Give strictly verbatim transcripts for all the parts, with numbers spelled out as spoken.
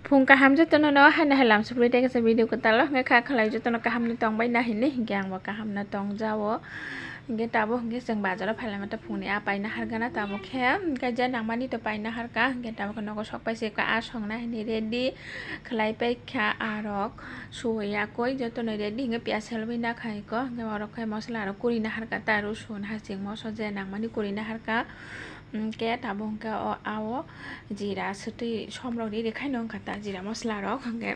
Phung kaham jotono no haino hai lam suprui tei kaisa video kwtal o hwnkhe kha khlai jotono kaham no tongbai na hinwi hinkhe ang bo kaham no tongjao. Hinkhe tabuk hinkhe chwng bazar o phailaimata phungni a paina hargana tabuk khe hinkhe je nangmani to paina harka hinkhe tabuk khe nogo sok pai se a songna hinwi ready khlai paikha a rok suwi yakwi jotono ready hinkhe piyaj selwi nakha iko hinkhe orok khe mosola rok kurina harka ta rosong hasing moso je nangmani kurina harka. Hinkhe tabuk hinkhe o ao jira swtwi somrok riri khaino wngkha ta jira mosola rok hinkhe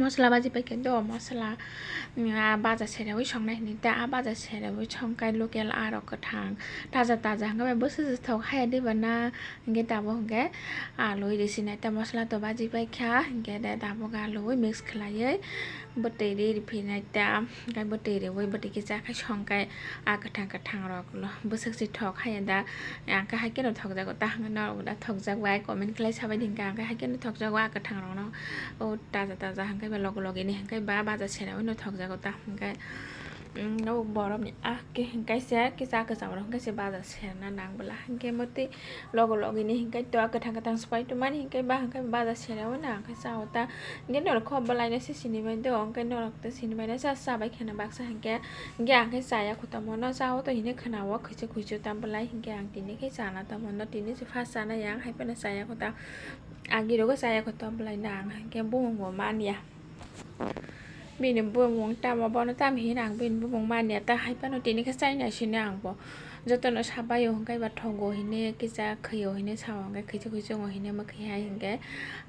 mosola baji paikhe do mosola, mm, a baja sereui songnai hinwi ta a baja sereui songkhe local a rok kwthang taja taja hinkhe bai bwswk se thok haya diba na hinkhe tabuk hinkhe alui risinai ta mosola to baji paikha hinkhe de tabuk alui mix khlaiwi bwtwi ri riphinai ta hinkhe bwtwi riui bwtwi kisa khe songkhe a kwthang kwthang rok. Bwswk se thok haya da, ang khe hai kheno thokjago ta hwnwi norok da thokjak bai comment khlai sabai di hinkhe ang khe hai kheno thokjago a kwthang rokno o taja taja hinkhe ba logi logi ni hinkhe ba baja sera bai no thokjago ta hinkhe, mm, o borok ni a khe hinkhe se kisa kwcham rok hinkhe se baja serna nang bwla hinkhe motwi logi logi ni hinkhe to kwthang kwthang swbai tongmani hinkhe ba hinkhe baja sera bai no ang khe cha o ta hinkhe norok kho bwlai no se sini bai do hinkhe norok to sini bai no cha chabai kheno baksa hinkhe. Hinkhe ang khe chaya kho tamo no cha o to hinwi khwna o khwichu khwichu ta bwlai hinkhe ang tini khe chana tamo no tini se first chana yang hai phano chaya kho ta agi rogo chaya kho ta bwlai no ang hinkhe bumung bo manya bini bumung tamo bono tamo hino ang bini bumung manya ta hai phano tini khe chaina sini ang bo jotono sabai o hinkhe ba thogo hinwi kisa khwi o hinwi sao hinkhe khwichu khwichu o hinwi mwkhwi hai hinkhe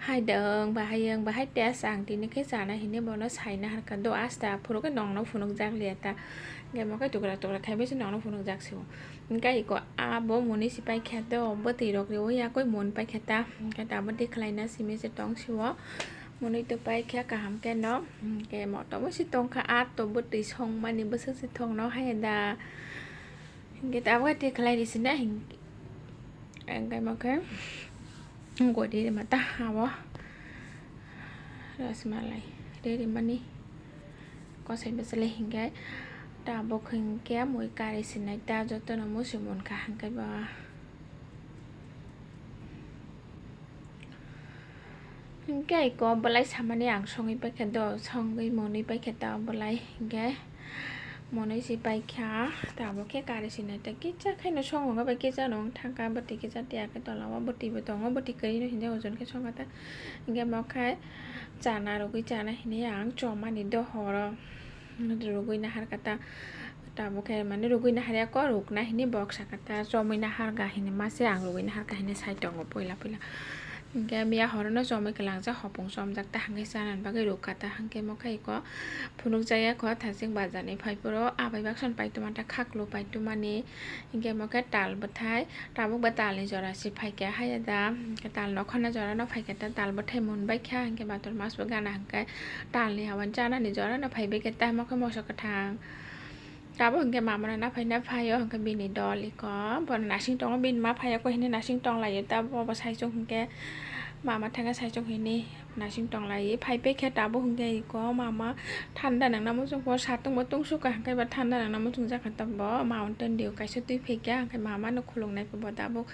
hai dwng bahai wng bahai test ang tini khe chana hinwi bono saina harkha do asta phuru khe nongno phunukjak liya ta. Hinkhe mo khe tukra tukra khai bai se nongno phunukjak se o. Hinkhe iko abo muni se paikha do bwtwi rok riui yakui mun paikha ta. Hinkhe tabuk de khlaina simi se tong se o. Muni to paikha kaham khe no. Hinkhe motom se tongkha a to bwtwi songmani bwswk se thokno hai da. Hinkhe tabuk de khlai ri se na hinkhe. Hinkhe mo khe gori rima ta abo. Rasmalai de rimani. Kosai bwswlai hinkhe tabuk hinkhe mui kari sinai ta jotono musi munkha hinkhe ba. Hinkhe iko bwlai samani ang songwi paikha do songwi monwi paikha ta bwlai hinkhe monwi si paikha tabuk khe kari sinai ta kisa khaino song wngwi bai kisa no wng thangkha bwtwi kisa tiya khe tola o bwtwi bo tongo bwtwi kwrwi no hinjak ojon khe songkha ta hinkhe mo khe chana rwgwi chana hinwi ang chomani dohoro. Rugwi naharkha ta, tabuk khe mane rugwi naharya khe rukna hinwi bok sakha ta, chomwi naharkha hinwi mase ang rugwi naharkha hinwi sai tongo puila puila. Hinkhe miya horono chomwi kwlangjak hopung chomjak ta, hinkhe chanani bagwi rukha ta, hinkhe mo khe iko phunukjak ya kho thaching bazar ni phai phuru abai baksa ni paitoma ta khaklu paitomani. Hinkhe mo khe tal bwthai, tabuk ba talni jora se phaikha haya da, hinkhe tal nokhorna jorano phaikha ta, tal bwthai mun baikha, hinkhe bator mas bo gana hinkhe talni awan chanani jorano phaibaikha ta, mo khe moso kwthang. Tabuk hinkhe mamano naphai naphaio, hinkhe bini dol iko, bono nasing tongo, bini ma phaiya kho hinwi nasing tonglaio, tabuk bo saichung hinkhe mama thangkhe saichung hinwi. Nasing tonglai phai paikha tabuk hinkhe iko mama thanda nangna muchungkha satung bo tungsukha hinkhe ba thanda nangna muchungjak kha tabuk mountain dew kaisa twi phaikha hinkhe mamano khuluknai bo tabuk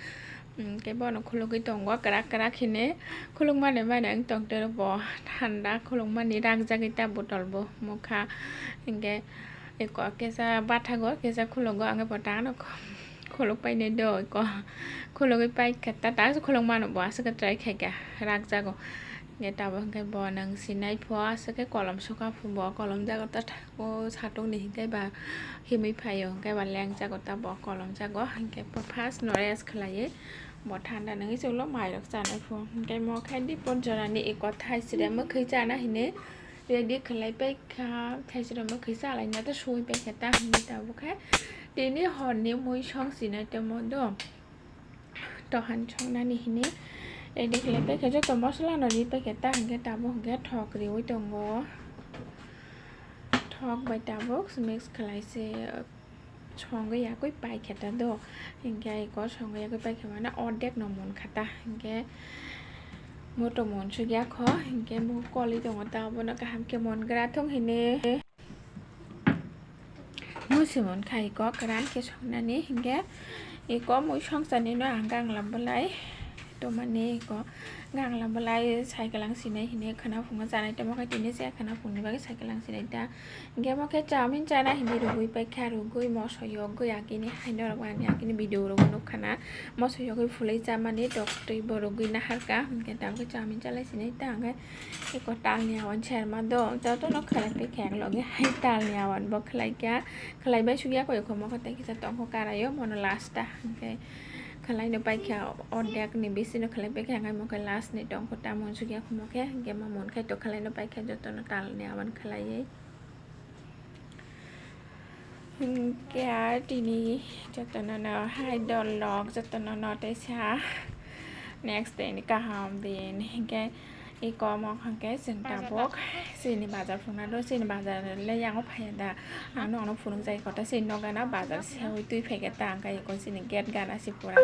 hinkhe bono khulugwi tongo kwrak kwrak hinwi khulukmani mani wng tongtwi bo thanda khulukmani rakjagwi ta bottle bo mokha hinkhe iko kisa bathago kisa khulugo hinkhe bo tangno khuluk painai do iko khulugwi paikha ta ta khuluk mano bo aswk try khaikha rakjago. Hinkhe tabuk hinkhe bo nwng sinai pho aswk khe kolom sokha pho bo kolom jago ta o satung ni hinkhe ba himwi phaio hinkhe ba leng jago ta bo kolom jago hinkhe first no rest khlaiwi bo thanda nungwi se ulo mairok chanai pho hinkhe mo khe dipor jorani iko thaisre mwkhwi chana hinwi ready khlai paikha thaisre mwkhwi chalaina ta suwi paikha ta hinwi tabuk khe tini horni mui song sinai tongmo do. Tohan songnani hini ready khlai paikha joto mosola no ri paikha ta hinkhe tabuk hinkhe thok riui tongo thok bai tabuk mix khlai se songwi yakui paikha ta do hinkhe iko songwi yakui paikha mane ordek no munkha ta hinkhe moto munsuk ya kho hinkhe bo koli tongo ta obono kaham khe mongra thung hini. Musi munkha iko kwran khe songnani hinkhe iko mui songcharni no ang gang lam bwlai Tomani ko gangla belai cycle ang sinai hini khwna phungo chanai tamo khe tini se khwna phungni bagwi cycle ang sinai ta. Hingke mo khe chowmin chana hini rugwi paikha, rugwi moso yogwi akini haino rok ani akini video rogo nukha na. Moso yogwi phulwi chamani toktwi bo rugwi naharka, hingke tabukhe chowmin chalai sinai ta hingke eko talni awan serma do, jotono khlai paikha eklogi hai talni awan bo khlaikha, khlaibai sugya koi eko mo khe tei kisa tongkho karaio mono last ta hingke. Khlai no paikha, ordek ni bisi no khlai paikha, hingke mo khe last ni tongkho tamon sugya khumo khe, hingke mo mon khai to khlai no paikha, joto no tal ni awan khlaiwi. Hingke tini joto no no hai dol lok, joto no no teisa next day ni kaham din, hingke. Iko omo hwnkhe chwng tabuk chini bazar phunuknai do, chini bazar le yango phaiya da. Ang nono phunukjai kotha chini nok gana bazar seui twi phaikhe ta, hwnkhe iko chini gate gana se pura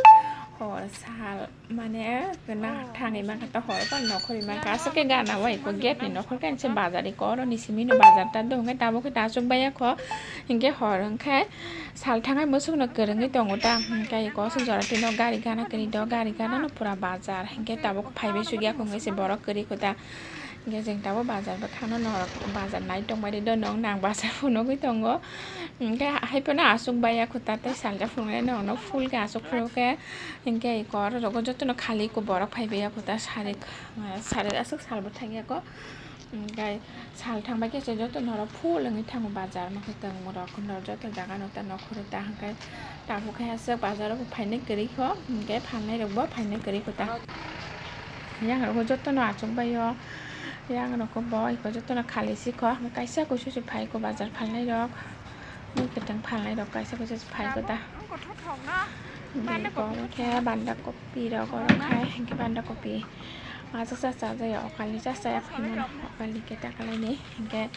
hor sal mane kwna thangwi mankha ta, hor phano nokhorwi mankha. Aswk khe gana o iko gate ni nokhor khe se bazar, iko oro ni simi no bazar ta do, hwnkhe tabuk khe ta achuk baiya kho, hwnkhe hor hwnkhe. Sal thangai mwswkno kwrwngwi tongo ta, hwnkhe iko aswk jora twi no gari gana kwrwi do, gari gana no pura bazar, hwnkhe tabuk phaibai sugya kho hwnkhe se borok kwrwi kho ta, hwnkhe chwng tabuk bazar bwkhano norok bazar nai tongbai di do, nwng nang bazar phunugwi tongo, hwnkhe haiphano aswk baiya kho ta tei salsa phunuknai nwng no full khe aswk phuru khe, hwnkhe iko oro jogo jotono khali iko borok phaibai ya kho ta, sari sari aswk sal bo thangya kho. Hwnkhe sal thangbai khe se joto norok full wngwi thango bazar, nokhe tongmorok joto jaga no ta nokhoro ta, hwnkhe tabuk khe aswk bazar o bo phainai kwrwi kho, hwnkhe phalnai rok bo phainai kwrwi kho ta. Yang rok bo joto no achuk bai o, yang rok bo iko joto no khali si kho, kaisa kusu se phai kho bazar phalnai rok. Mui kwthang phalnai rok kaisa kaisa phai kho ta. Bini kok khe banda kopi rok oro khai, hinkhe banda kopi aswk cha cha jaya, okal ni cha cha ya phaimano, okal ni khe ta kalai ni hinkhe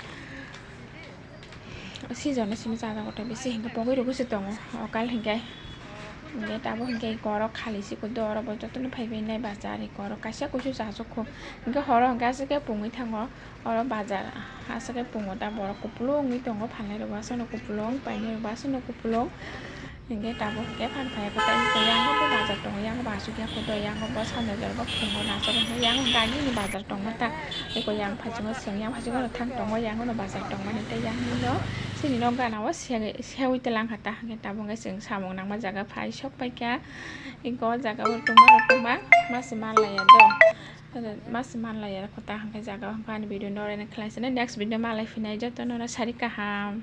season ni simi cha cha kotor bisi hinkhe pogwi rwgwi se tongo okal hinkhe. Hinkhe tabuk hinkhe eko oro khali si kho do, oro bo jotono phaibai nai bazar, eko oro kaisa kuisu cha cha kho hinkhe horo hinkhe aswk khe pungwi thango. Oro bazar aswk khe pungo ta, borok kupulung wngwi tongo, phalnai rok bo aswk no kupulung, painai rok bo aswk no kupulung. Hinkhe tabuk hinkhe phan phai kho ta, eko yang bo bazar tongo, yang bo aswk ya kho do, yang bo sanja jora bo phungo nasok hinkhe yang gari ni bazar tongma ta, eko yang phaichungo chwng yang phaichungo thang tongo, yang no bazar tongmani tei yang no chini nok gana o sewi sewi tlang kha ta, hinkhe tabuk hinkhe chwng samung nangma jaga phai sok paikha, eko jaga o tongma rok tongma ma se manlaiya do. Masi manlaiya kho ta, hwnkhe jaga o hwnkhe ani video no oro khlai sini, next video malai phinai jotono no sari kaham.